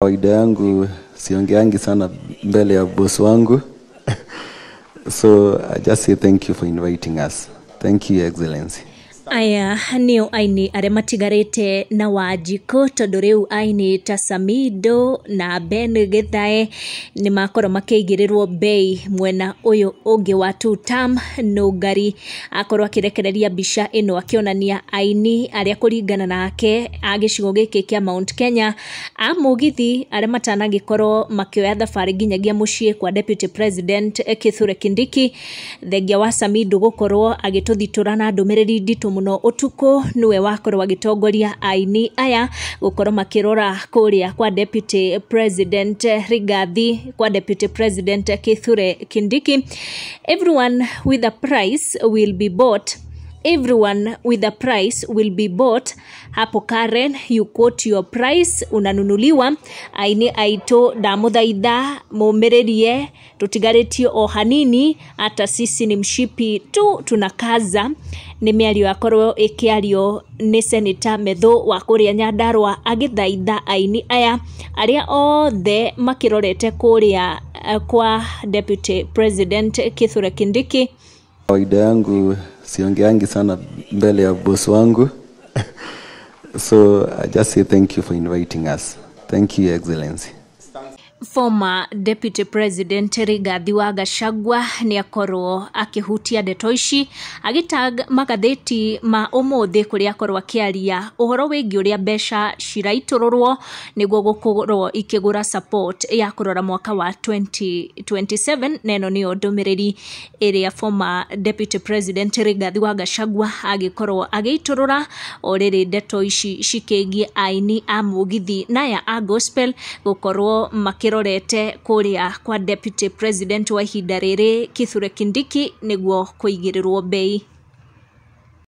Kawaida yangu siongeangi sana mbele ya boss wangu, so I just say thank you for inviting us. Thank you, Excellency. Aya nĩo aini arĩa matigarĩte na Wanjikũ, tondũ rĩu aini ta Samido na Ben Githae nĩ makorwo makĩigĩrĩrwo bei mwena ũyũ ũngĩ wa Tutam. Nũngari akorwo akĩrekereria mbica ĩno akĩonania aini arĩa kũringana nake a gĩcigo gĩkĩ kĩa Mount Kenya a mũgithi arĩa matanagĩkorwo makĩoya thabarĩ nginyagia mũciĩ kwa Deputy President Kithure Kindiki. Thengia wa Samido gũkorwo agĩtũthitũra na ndũmĩrĩri nditũ mũno ũtukũ, nĩwe wakorwo agĩtongoria aini aya gũkorwo makĩrora kũrĩa kwa Deputy President Rigathi, kwa Deputy President Kithure Kindiki. "Everyone with a price will be bought. Everyone with a price will be bought." Hapo Karen, you quote your price, unanunuliwa. Aini aitũ, ndamũthaitha mũmĩrĩrie, tũtigarĩtie o hanini, hata sisi ni mshipi tu tunakaza. Nĩ mĩario yakorwo ĩkĩario nĩ Senator Methu wa kũrĩa Nyandarũa, agĩthaitha aini aya arĩa othe makĩrorete kũrĩa kwa Deputy President Kithure Kindiki. Kawaida yangu siongeangi sana mbele ya boss wangu, so I just say thank you for inviting us. Thank you, Excellency. Former Deputy President Rigathi wa Gachagua nĩ akorwo akĩhutia ndeto ici agĩtag magathĩti ma ũmũthĩ, kũrĩa akorwo akĩaria ũhoro wĩgiĩ ũrĩa mbeca ciraitũrũrwo nĩguo gũkorwo ikĩgũra support ya kũrora mwaka wa 2027. Na ĩno nĩyo ndũmĩrĩri ĩrĩa former Deputy President Rigathi wa Gachagua agĩkorwo agĩitũrũra o rĩrĩ ndeto ici cikĩgiĩ aini a mũgithi na aya a gospel gũkorwo makĩrorete kũrĩa kwa Deputy President wa ihinda rĩrĩ Kithure Kindiki nĩguo kũigĩrĩrwo bei.